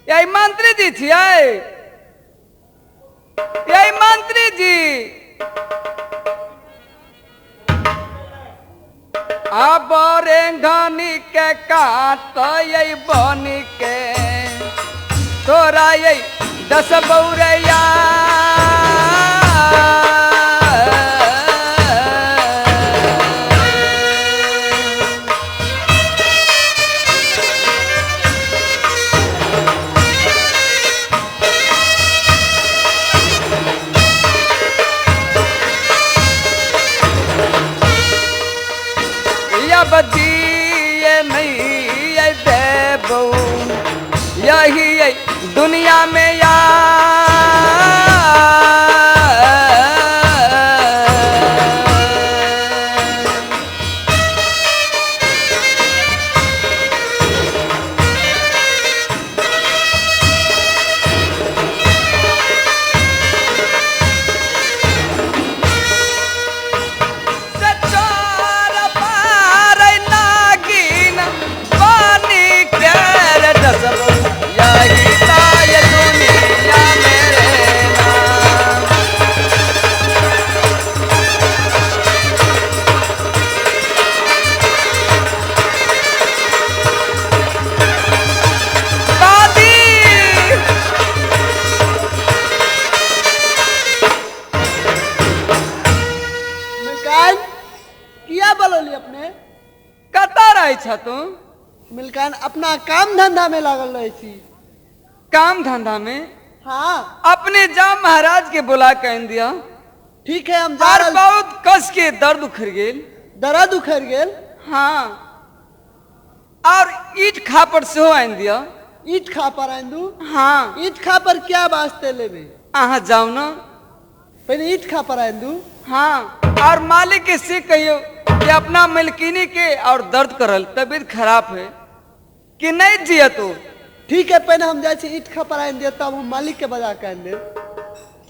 यही मंत्री जी छियै? यही मंत्री जी? अब रेंघनी के काट यही बनी के तोरा यही दस बौरैया। अब जिए नहीं देबौ यही दुनिया में या। चोर पार नागिन पानी केर डसबौ यही ताय दुनिया मेरे नाम। दादी मिलकान, किया बोलली अपने? कतऽ रहै छ तू? मिलकान, अपना काम धंधा में लागल रहे छी। काम धंधा में? हाँ। अपने जा महाराज के बुला के आनि दिया। ठीक है, हम जा आर रहल। बहुत कस के दर्द उखड़ गेल। दर्द उखड़ गेल? हाँ, और ईट खापड़ सेहो आनि दिया। ईट खा पर आनि दू? हाँ। ईट खा पर क्या वास्ते लेबे? अहाँ जाउ न। पहले ईट खा पर आनि दू। हाँ, और मालिक के से कहियो कि अपना मलकिनी के और दर्द करल, तबीयत खराब है कि नहीं जिया तू। ठीक है, पहले हम जाइ छी ईट खा पर आनि दिअ, तब हम मालिक के बजा के आनि देब।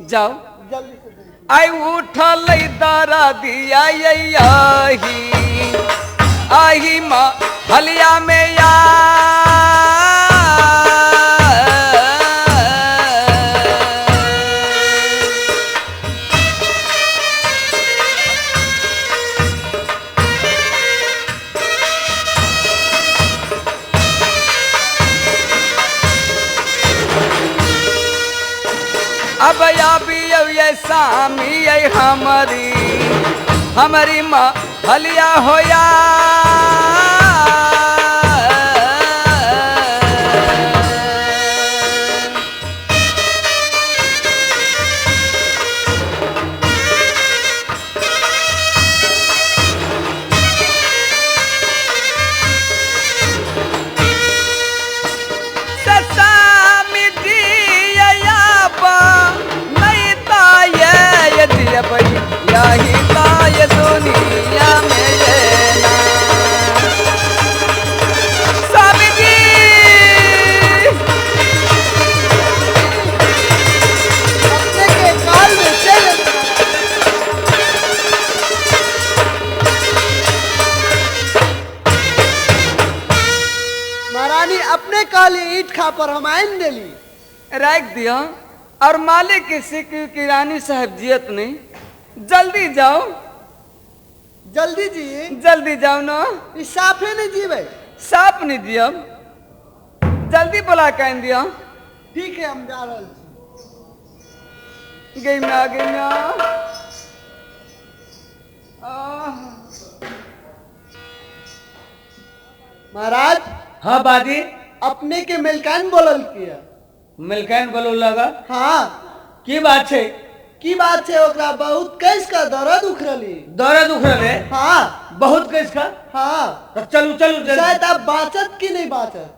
जाओ। जल्दी से जल्दी। आई उठल दरा दिया यही आही माँ हलिया में या। अब आबी ये सामी ये हमारी हमारी माँ हलिया होया। ससामी दिया नहीं ताये दिया यही ताय दुनिया में ये ना। स्वामी जी अपने के काल में चल। महारानी अपने कहली ईट खा पर हम आनि देली। राख दिया और मालिक के से कि रानी साहब जियत नहीं, जल्दी जाओ। जल्दी जी? जल्दी जाओ ना। ई साफे नहीं जीवे। साफ नहीं दिया, जल्दी बुला के आनि दिया। ठीक है, हम जा रहल छी। गई ना, गई ना। आह। महाराज। हाँ बाजी। अपने के मिलकान बोलल किया? मिलकान बोलो लगा? हाँ। की बात छै? की बात छै, ओकरा बहुत कैस का दर्द उखड़ली। दर्द उखड़ले? हाँ। बहुत कैस का? हाँ। तो चलू चलू जल्दी। शायद आप बाचत की नहीं बाचत।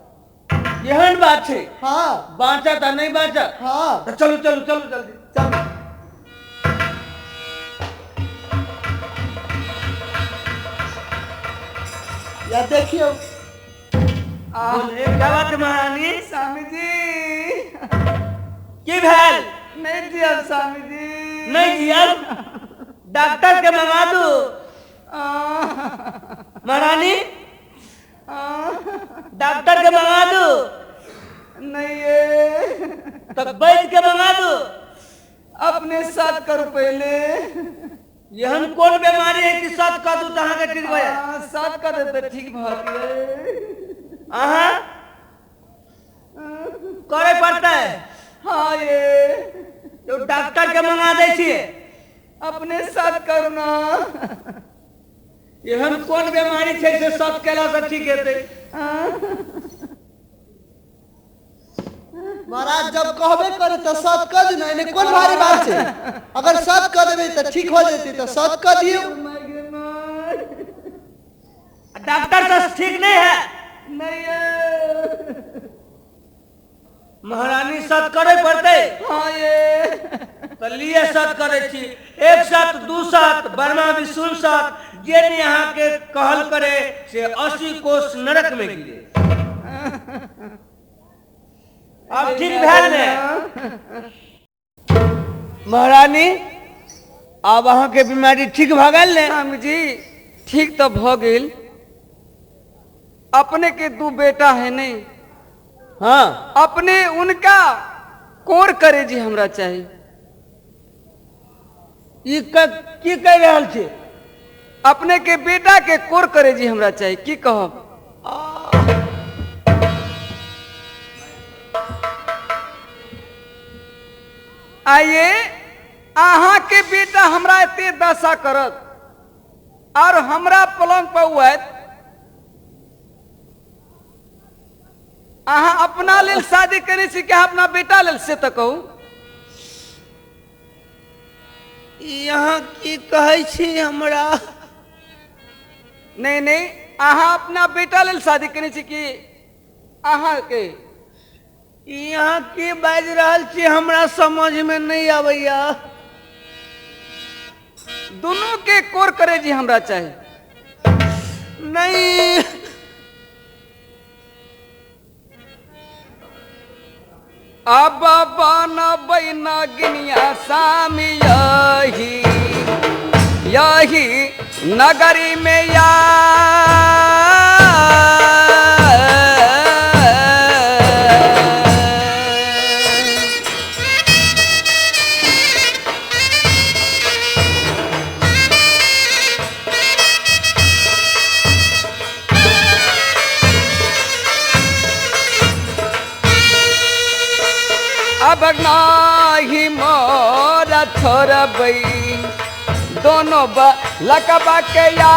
एहन बात छै? हाँ। बाँचत आ नहीं बाँचत? हाँ। तो चलू चलू चलू जल्दी। चलू। या देखियो। बोले, क्या बात है महारानी? स्वामी जी। की भेल? नहीं जिया स्वामी जी। नहीं जिया? डॉक्टर के मंगा दू। महारानी डॉक्टर के मंगा दू। नहीं ये। तब बैठ के मंगा दू। अपने साथ करू पहले। एहन कोन बीमारी है कि साथ कऽ दू तऽ अहाँके ठीक भऽ जायत? हाँ, साथ कर देते ठीक भऽ गेलै। अहाँ करे पड़तै। हाँ ये। तो डॉक्टर के मंगा दै छियै। अपने साथ करू ना। एहन कोन बीमारी छै से साथ केला से ठीक हेतै? महाराज जब कहबे करे तो सत कर दू ना, एने कोन भारी बात छै। अगर सत कर देबै तऽ ठीक हो जेतै, तऽ सत कर दियौ। डॉक्टर से ठीक नहीं है। नहीं ये। महारानी सत करे पड़तै। हाँ ये। तऽ लिए सत करै छी। एक साथ दू साथ बर्मा विष्णु साथ जे नहीं अहाँके कहल करे से 80 कोस नरक में गिरे। अब ठीक भेल ने महारानी? आब अहाँके बीमारी ठीक भऽ गेल ने? स्वामी जी ठीक तो भऽ गेल। अपने के दू बेटा है नहीं? हाँ। अपने उनका कोर करे जी हमरा चाहिए। ई की कहि रहल छी? अपने के बेटा के कोर करे जी हमरा चाहिए। की कहब? आइए अहाँ के बेटा हमरा एते दशा करत और हमरा पलंग पर आयत। अहाँ अपना लेल शादी करै छी कि अपना बेटा लेल, से तऽ कहू। यहाँ की कहै छी हमरा? नहीं नहीं, अहाँ अपना बेटा लेल शादी करै छी कि अहाँ के? यहाँ की बाजि रहल छी हमरा समझ में नहीं आबैया। दोनों के कोर करे जी हमरा चाहिए। नहीं। अब बाना बैना गिनिया सामी यही यही नगरी में या अब नाही मोरा छोड़बै दोनों लकबा के या।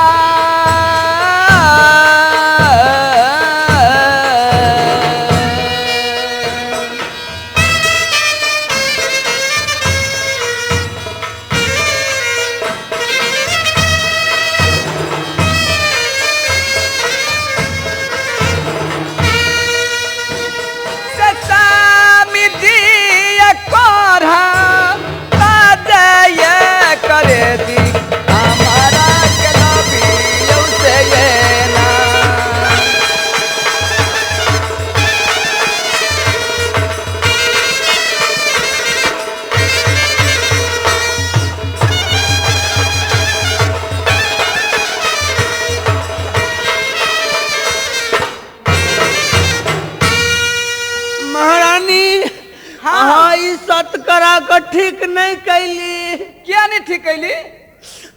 ठीक नहीं कैली। किया नहीं ठीक कैली?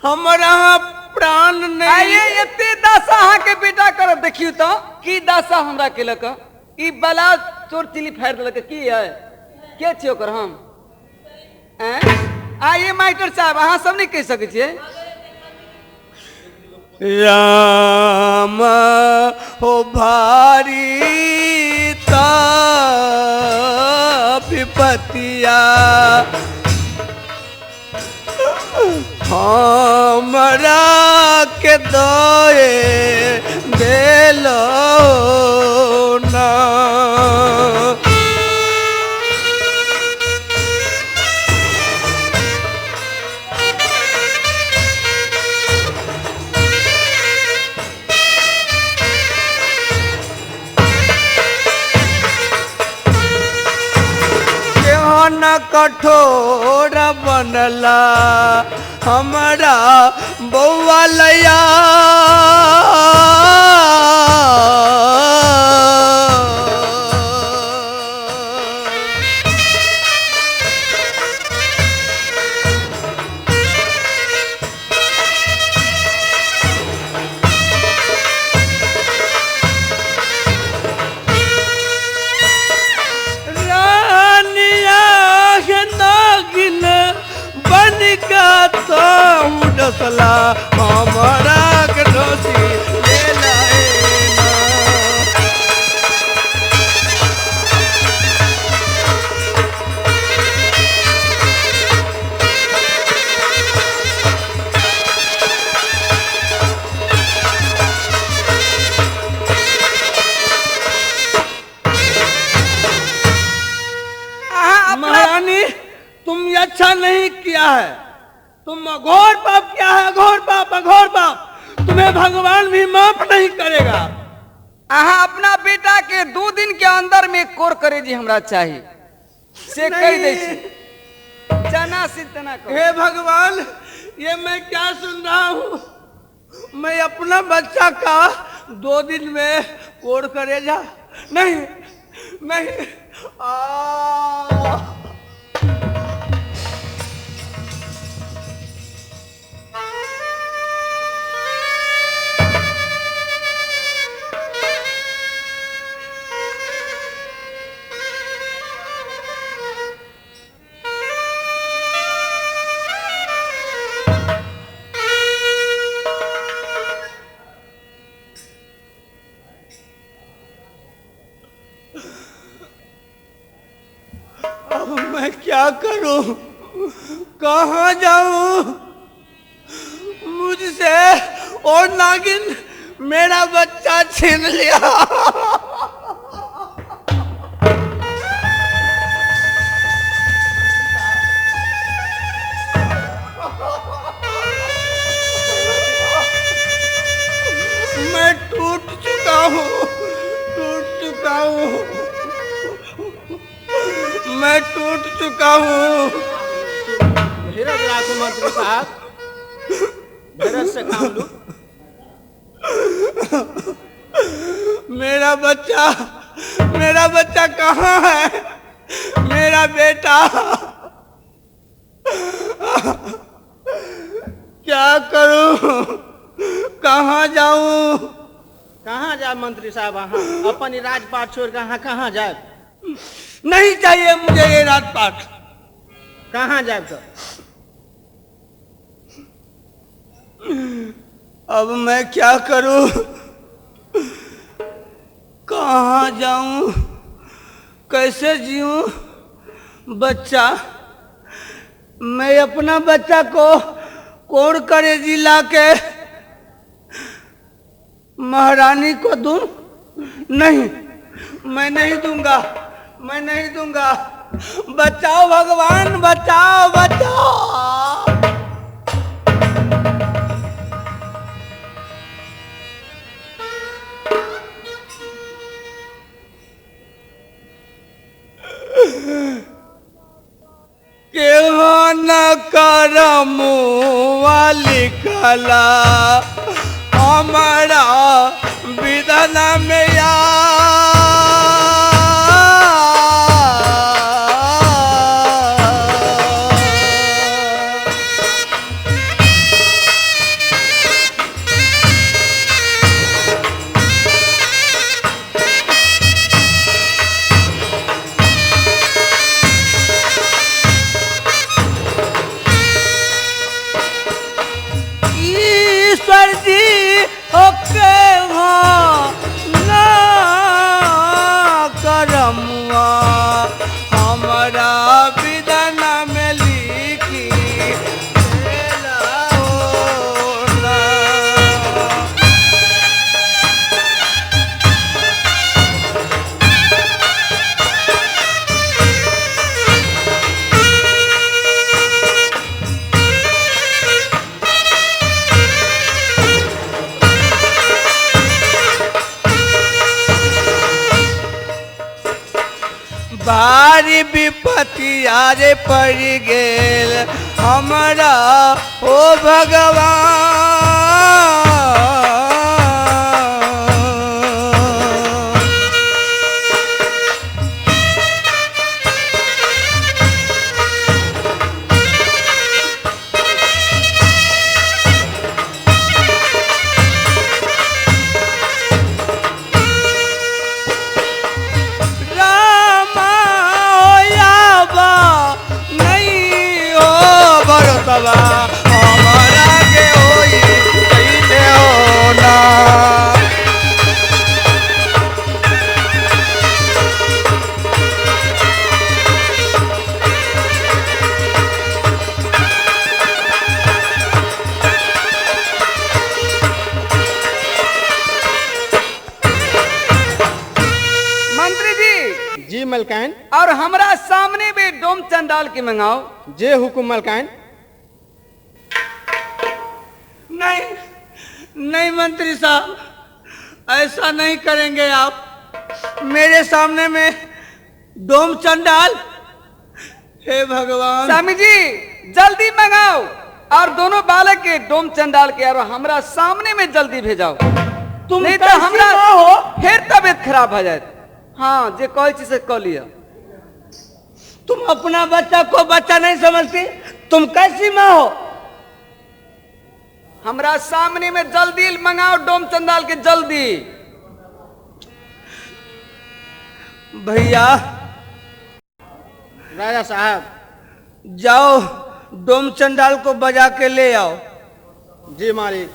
हमर अहाँ प्राण नहीं। आइए एते दशा अहाँ के बेटा करब। देखियो तो की दशा हमरा केलक। ई बला चोर चिली फाड़ि देलक। की है के छियै ओकर हम? आइए मास्टर साहब अहाँ सब नहीं कहि सकै छियै। राम हो भारी ता विपतिया हमरा के दए देलो ना। कठोर बनला हमरा बौआ लैया डसला हमारा के डोसी लेला ना। अहाँ अपना महारानी, तुम ये अच्छा नहीं किया है, तुम अघोर पाप किया है, अघोर पाप, अघोर पाप। तुम्हें भगवान भी माफ नहीं करेगा। अहाँ अपना बेटा के 2 दिन के अंदर में कोर करे जी हमरा चाहिए से कह दे छी। जना से तना कहो। हे भगवान, ये मैं क्या सुन रहा हूँ? मैं अपना बच्चा का 2 दिन में कोर करेजा? नहीं नहीं, आ अब मैं क्या करूं? कहाँ जाऊं? मुझसे और नागिन मेरा बच्चा छीन लिया। मैं टूट चुका हूँ, टूट चुका हूँ, मैं टूट चुका हूँ। धीरज राखू मंत्री साहब, धीरज से काम लू। मेरा बच्चा, मेरा बच्चा कहाँ है? मेरा बेटा, क्या करूं? कहाँ जाऊं? कहाँ जाए मंत्री साहब? अहाँ अपन ई राजपाट छोड़ के अहाँ कहाँ जाए? नहीं चाहिए मुझे ये राजपाट। कहाँ जाए तो? अब मैं क्या करूं? कहाँ जाऊं? कैसे जीऊं? बच्चा, मैं अपना बच्चा को कोड़ करे जिला के महारानी को दूं? नहीं, मैं नहीं दूंगा, मैं नहीं दूंगा। बचाओ भगवान, बचाओ, बचाओ। केहो न करमुआ लिखला हमारा विधन में या ईश्वर जी ओके हो ना करमुआ हमारा विधन में लिखी देला हो ना। भारी विपत्ति आरे पड़ गेल हमरा ओ भगवान। रामा याबा नहीं हो बरतवा हमारा के मलकाइन। और हमरा सामने भी डोम चंडाल के मंगाओ। जे हुकुम मलकाइन। नहीं नहीं मंत्री साहब, ऐसा नहीं करेंगे आप। मेरे सामने में डोम चंडाल, हे भगवान। स्वामी जी जल्दी मंगाओ और दोनों बालक के डोम चंडाल के और हमरा सामने में जल्दी भेजाओ। तुम नहीं तो कैसी हमरा माँ हो? फिर तबीयत खराब हो जाए। हाँ जे कहै छी से कह लिया। तुम अपना बच्चा को बच्चा नहीं समझती, तुम कैसी माँ हो? हमरा सामने में जल्दी मंगाओ डोम चंडाल के, जल्दी। भैया राजा साहब जाओ डोम चंडाल को बजा के ले आओ। जी मालिक।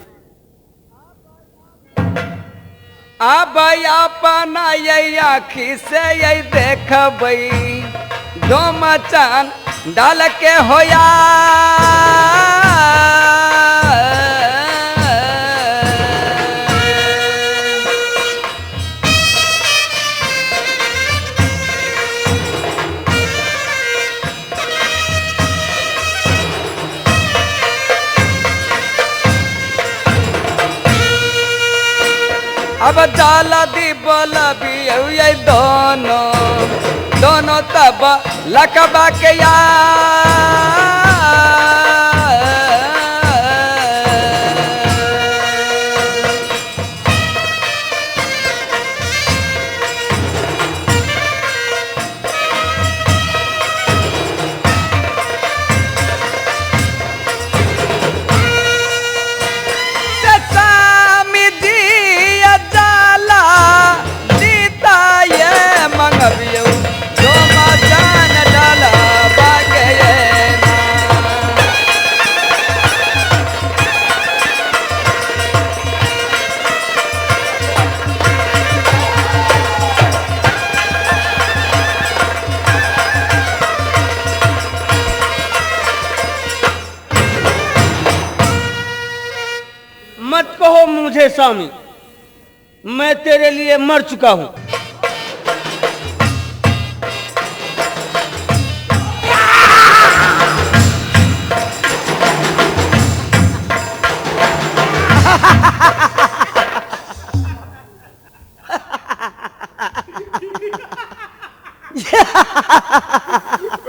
अब अपना ये आखी से ये देखबई डोम चंडाल के होया। अब जाला दी बोलबी ये दोनों दोनों तब लकबा के या। स्वामी जी जाला जीता ये मंगबियो डोम चंडाल बागे ना। मत कहो मुझे स्वामी, मैं तेरे लिए मर चुका हूं।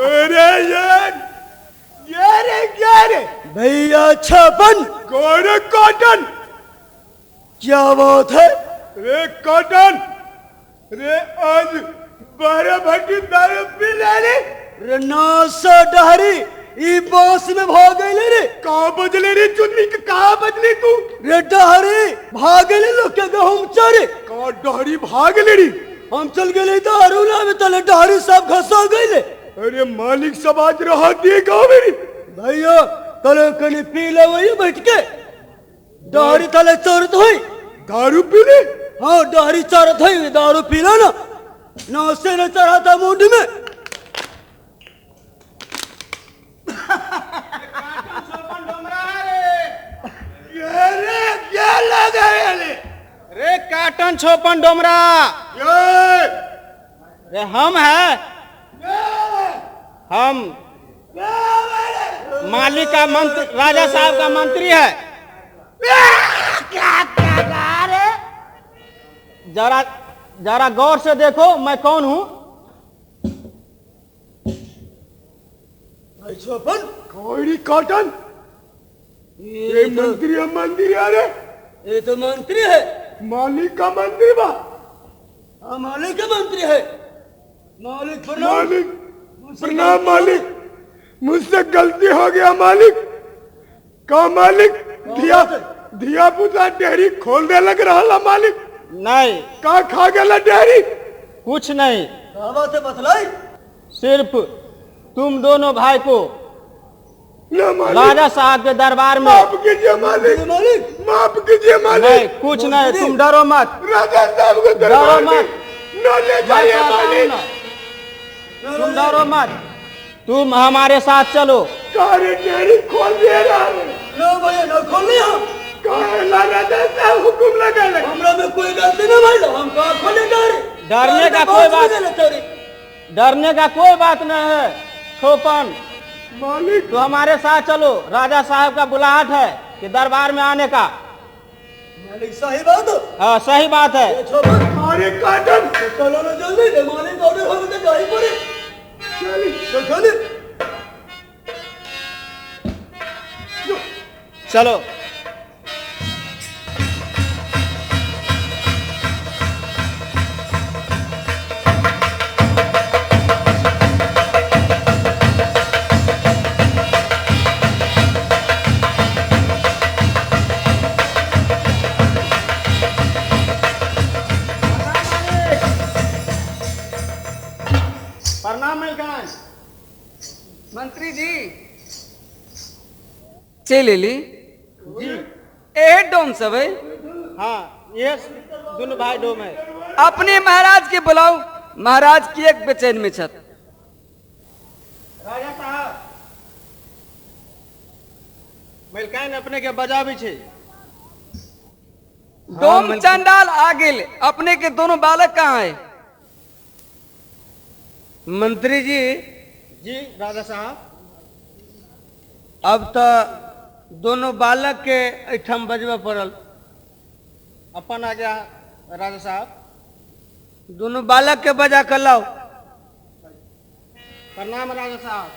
अरे यार यार भैया छपन कौन कॉटन, क्या बात है रे कॉटन रे, आज 12 भट्टी दारू पी ले रे। रे नासा डहरी ई बांस में भाग गई रे। कहाँ बदले रे चुन्नी के, कहाँ बदली तू? रे डहरी भाग गई लोग के गहूम चरे। कहाँ डहरी भाग ले री? हम चल गए दारू लावे तले डहरी सब घसा गई। अरे मालिक सब आज रहा दिए गाँव मेरी। भैया तले कनी पी ले वही बैठ के डहरी तले चरत हुई। दारू पी ले? हाँ डहरी चरत हुई, दारू पी ले ना नासे न चढ़ाता मुंड में। रे काटन छोपन डोमरा रे, हम है, हम मालिक का मंत्री, राजा साहब का मंत्री है। जरा जरा गौर से देखो मैं कौन हूँ। छोपन कोई कॉटन, ये मंत्री है, मंत्री अरे ये तो मंत्री है, मालिक का मंत्री बा। हाँ मालिक का मंत्री है। मालिक प्रणाम। मालिक प्रणाम मालिक, मुझसे गलती हो गया मालिक। का मालिक धिया धिया पुता डेहरी खोल दे लग रहा मालिक। नहीं का खा गया डेहरी? कुछ नहीं बात बतलाई, सिर्फ तुम दोनों भाई को राजा साहब के दरबार में माफ कीजिए मालिक, माफ कीजिए मालिक। नहीं कुछ नहीं, तुम डरो मत, राजा साहब के दरबार में न ले जाइए मालिक। तुम डरो मत, तुम हमारे साथ चलो। डेयरी खोल दे रहा है। ना भैया ना खोल हम। राजा साहब हुकुम लगा ले। हमरा में कोई गलती ना भाई, हम कहाँ खोले डरे? डरने का कोई बात, डरने का कोई बात नहीं है छोपन। मालिक तो हमारे साथ चलो, राजा साहब का बुलाहट है कि दरबार में आने का। मालिक सही बात। हाँ सही बात है। अरे काटन चलो ना जल्दी, मालिक ऑर्डर हो तो जाई पड़े। चलो चलो। प्रणाम मलकान। मंत्री जी चल एली जी। ए डोम सब है। हाँ ये दोनों भाई डोम है। अपने महाराज के बुलाओ, महाराज की एक बेचैन में छत। राजा साहब मलकान अपने के बजाबी छे। डोम चंडाल आ गेल, अपने के दोनों बालक कहाँ है? मंत्री जी। जी राजा साहब। अब तो दोनों बालक के एठम बजबे पड़ल। अपन आ गया राजा साहब। दोनों बालक के बजा कर लाओ। प्रणाम राजा साहब।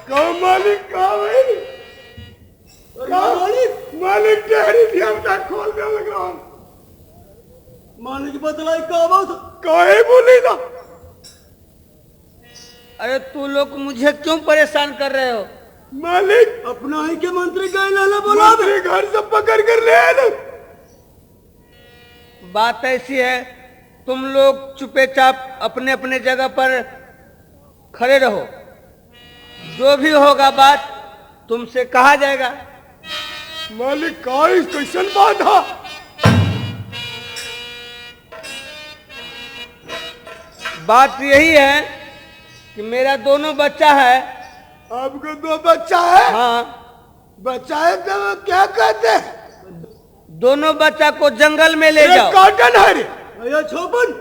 कहो मालिक, कहो मालिक, मालिक डेहरी धिया खोल दे लग रहा। मालिक बतलाई का बात काहे बोली ना? अरे तू लोग मुझे क्यों परेशान कर रहे हो? मालिक अपना ही के मंत्री गए लाला बोला मंत्री घर से पकड़ कर ले आए। बात ऐसी है, तुम लोग चुपेचाप अपने अपने जगह पर खड़े रहो, जो भी होगा बात तुमसे कहा जाएगा। मालिक का कैसन बात है? बात यही है कि मेरा दोनों बच्चा है। आपको दो बच्चा है? हाँ। बच्चा है तो वो क्या कहते हैं? दोनों बच्चा को जंगल में ले जाओ। कॉटन है रे। भैया छोपन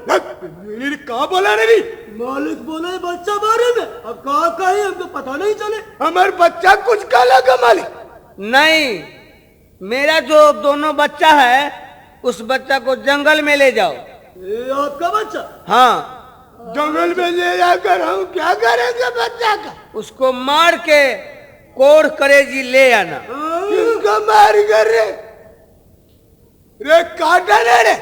कहा बोला रे? मालिक बोले बच्चा बारे में, अब कहा कहीं हमको पता नहीं चले। हमारे बच्चा कुछ कहा लगा मालिक? नहीं, मेरा जो दोनों बच्चा है उस बच्चा को जंगल में ले जाओ। ये आपका बच्चा? हाँ। जंगल में ले जाकर हम क्या करेंगे बच्चा का? उसको मार के कोड़ करेजी ले आना। किसको मार कर रे? रे काटा रे रे।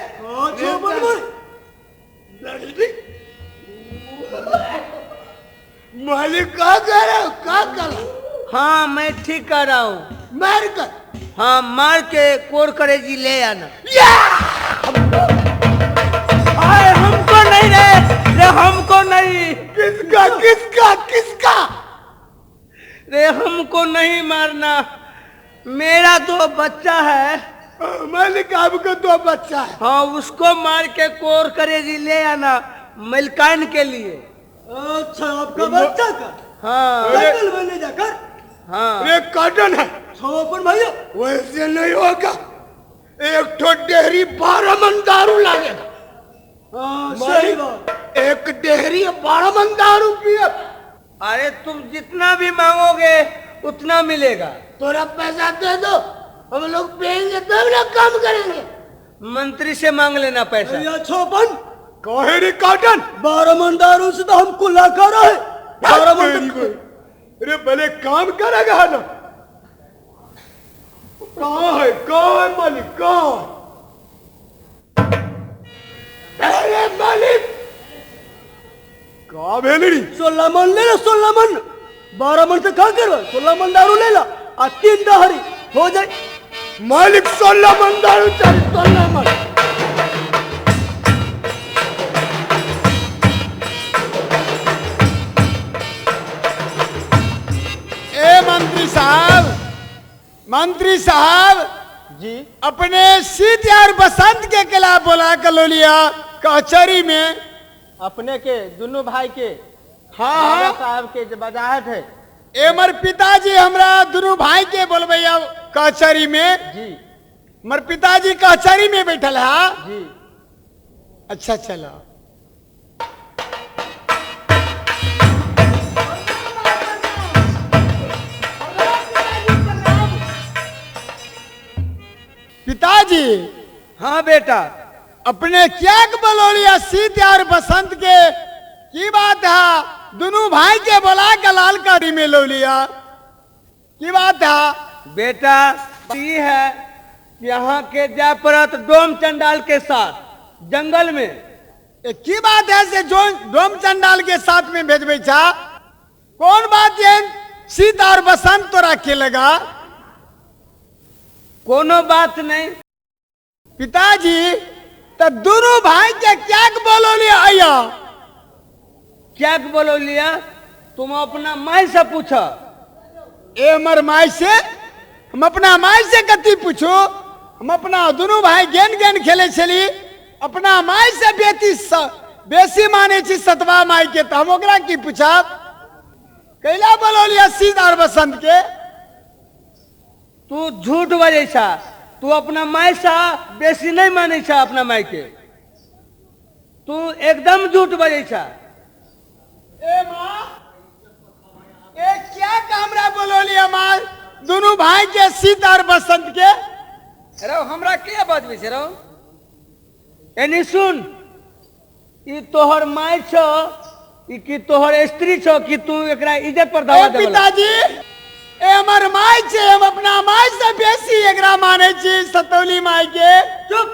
मालिक क्या कर रहे हो? क्या कर? हाँ मैं ठीक कर रहा हूँ। मार कर? हाँ मार के कोड़ करेजी ले आना। आए हमको नहीं रे, रे हमको नहीं। किसका किसका किसका? रे हमको नहीं मारना, मेरा दो बच्चा है। मालिक आपको दो बच्चा है? हाँ उसको मार के कोर करेजी ले आना मलकान के लिए। अच्छा आपका बच्चा का? हाँ। जंगल में ले जाकर? हाँ। रे कॉटन है। छोपन भैया वैसे नहीं होगा, एक ठो डेहरी 12 मन दारू लागेगा। हाँ सही बात। एक डेहरी 12 मन दारू पिए। अरे तुम जितना भी मांगोगे उतना मिलेगा। थोड़ा पैसा दे दो, हम लोग पिएंगे तब ना काम करेंगे। मंत्री से मांग लेना पैसा। छोपन काहे रे कॉटन? 12 मन दारू से तो हम कुल्ला कर रहे। 12 मन। अरे भले काम करेगा ना। कहाँ है कहाँ है मालिक कहाँ? अरे मालिक कहाँ भेलड़ी? 16 मन ले लो, 16 मन। 12 मन से क्या करो? 16 मन दारू ले ला और 3 दहरी हो जाए। मालिक 16 मन दारू चाहिए, 16 मन। ए मंत्री साहब, मंत्री साहब जी। अपने सीत यार बसंत के खिलाफ बोला कर लो लिया कचहरी में। अपने के दोनों भाई के? हाँ हाँ साहब के जो बजाहट है। एमर पिताजी हमरा दोनों भाई के बोलबैया कचहरी में जी। मर पिताजी कचहरी में बैठल है जी। अच्छा चलो। पिताजी। हाँ बेटा। अपने क्या बोलिया सीत और बसंत के की बात है? दोनों भाई के बोला के लाल करी में लो लिया, की बात है? बेटा ये है यहाँ के जाय पड़त डोम चंडाल के साथ जंगल में। की बात है से जो डोम चंडाल के साथ में भेजबे छा? कौन बात है सीत और बसंत तोरा के लगा? कोनो बात नहीं। पिताजी तो दोनों भाई के क्या बोलो लिया आया? क्या बोलो लिया? तुम अपना माई से पूछो। ए हमर माई से? हम अपना माई से कथी पूछो? हम अपना दोनों भाई गेन गेन खेले छली, अपना माई से बेसी माने छी सतवा माई के, तो हम ओकरा की पूछब? कैला बोलो लिया सीत और बसंत के? तू झूठ बजै छा, तू अपना माई से बेसी नहीं माने छा अपना माई के, तू एकदम झूठ बजै छा। ए माँ, ए क्या हमरा बोलो लिया माँ दोनों भाई के सीत और बसंत के? रो हमरा के बजबै छै रो? एनी सुन, ई तोहर माय छो ई कि तोहर स्त्री छो कि तू एकरा इज्जत पर दावा देबला? पिताजी ए हमर माय छे, हम अपना माय से बेसी एकरा माने छी सतौली माय के। चुप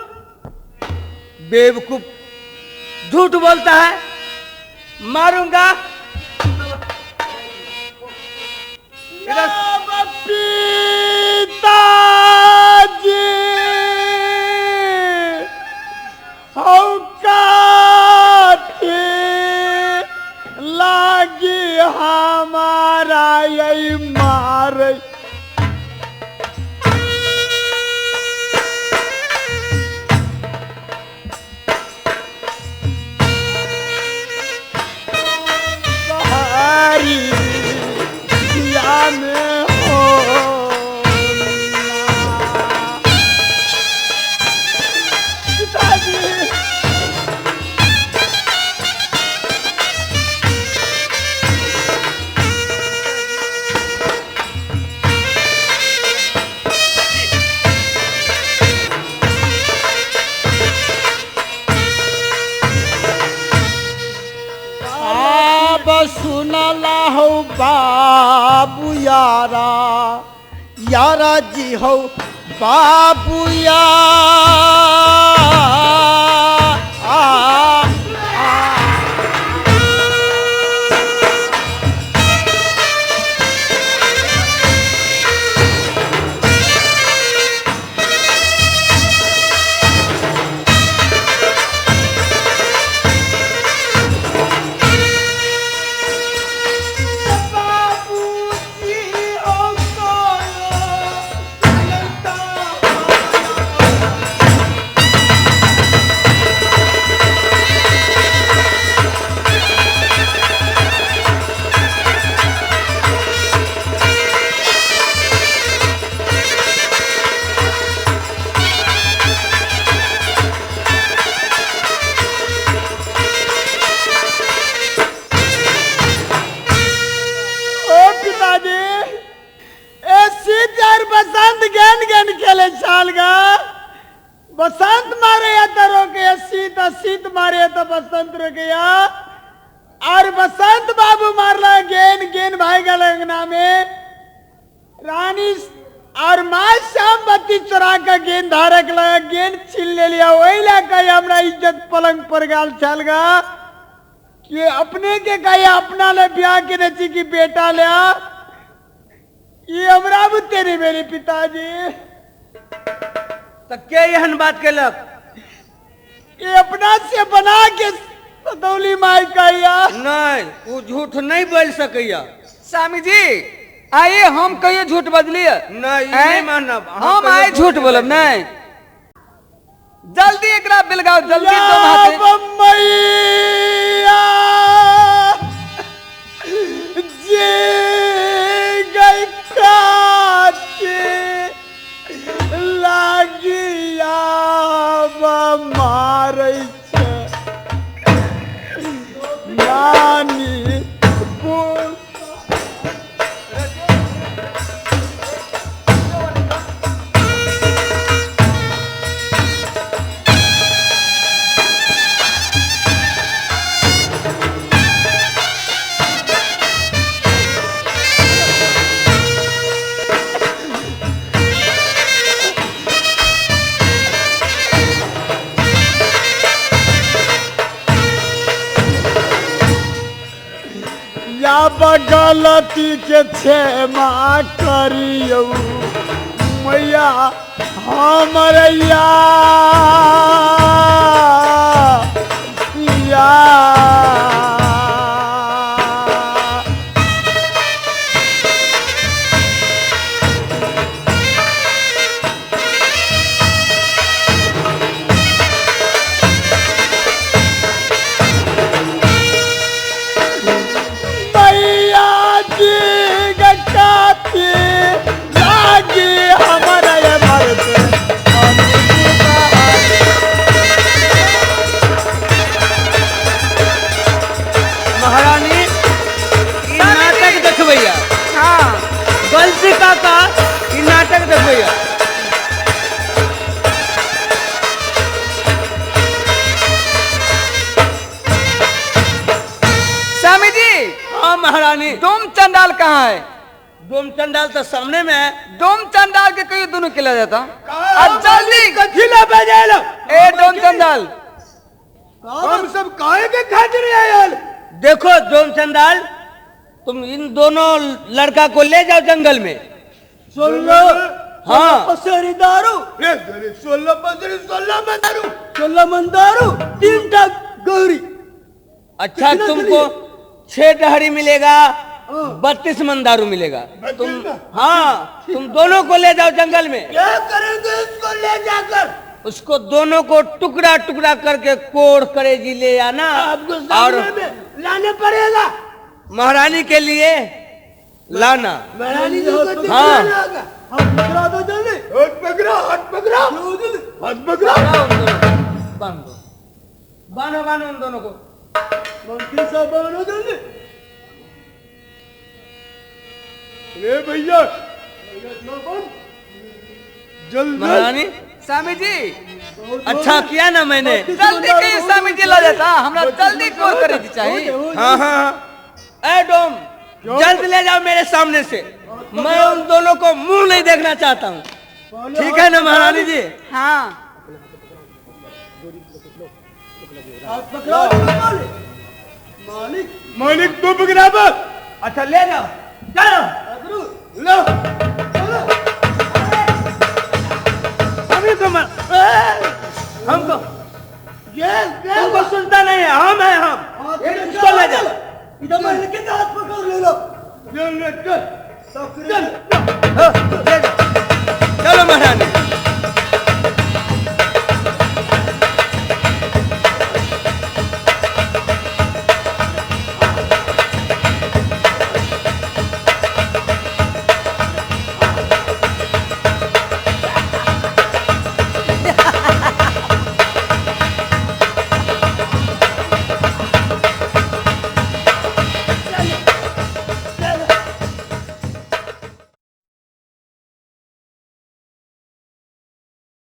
बेवकूफ, झूठ बोलता है, मारूंगा। पिताजी हौ काठी लागी हमारा यही मारे। में हो पिताजी। आब सुनला हो बाबू यारा, यारा जी हो बाबू यारा। बसंत गेन गेन खेले चाल गा, बसंत मारे या तो रोके सीत, सीत मारे तो बसंत रोके या, और बसंत बाबू मारला गेन गेन भाई गल अंगना में रानी और माँ श्याम बत्ती चुरा का गेंद धारक लगा गेंद छीन ले लिया, वही ला कही हमरा इज्जत पलंग पर गाल छाल गा कि अपने के कही अपना ले ब्याह के नची की बेटा लिया, ये हमरा बुते नहीं मेरे पिताजी। तो के एहन बात केलक? ये अपना से बना के सतौली माई कहिया। नहीं, वो झूठ नहीं बोल सकैया। स्वामी जी आइए, हम कहियो झूठ बजलिए? नहीं, नहीं मानब हम, आए झूठ बोलब नहीं। जल्दी एकरा बिलगाओ जल्दी तुम हाथे। मैया जे गई काटे लागिया मारै छै। सब गलती के क्षमा करियौ मैया हमर या या। मैया जी गकाती लागी हमरा ये मर्द महारानी ई नाटक देखबैया। हाँ गलती का का ई नाटक देखबैया। स्वामी जी। हाँ महारानी। डोम चंडाल कहाँ है? डोम चंडाल तो सामने में है। डोम चंडाल के कहियो दोनों के ले जाता। और जल्दी कथी ला बजायलो? ए डोम चंडाल, हम सब काहे के खातिर आयल? देखो डोम चंडाल, तुम इन दोनों लड़का को ले जाओ जंगल में। 16 हाँ पसेरी दारू, 16 पसेरी 16 मन दारू, 16 मन दारू, 3 टा गौरी। अच्छा तुमको 6 डहरी मिलेगा, 32 मन दारू मिलेगा। तुम हाँ तुम दोनों को ले जाओ जंगल में। क्या करेंगे इसको ले जाकर? उसको दोनों को टुकड़ा टुकड़ा करके कोड़ करेजी ले आना। आपको सामने में लाने पड़ेगा। महारानी के लिए लाना। महारानी जी को हाँ। हाथ पकड़ा दो जल्दी। हाथ पकड़ा, हाथ पकड़ा, हाथ पकड़ा। बांधो बांधो बांधो उन दोनों को। मंत्री साहब बांधो जल्दी। रे भैया जल्दी। महारानी। स्वामी जी अच्छा किया ना मैंने। जल्दी कहिए स्वामी जी ला जाता, हमरा जल्दी कोर करे के चाहिए। हाँ हाँ ए डोम जल्द ले जाओ मेरे सामने से, मैं उन दोनों को मुंह नहीं देखना चाहता हूँ। ठीक है ना महारानी जी? हाँ मालिक मालिक तू पकड़ा बस। अच्छा ले जाओ, चलो लो हमको हमको तुमको सुनता नहीं है। हम है हम, इसको ले जाओ। इधर मालिक के हाथ पकड़ ले लो। चल चल चल, चलो महारानी।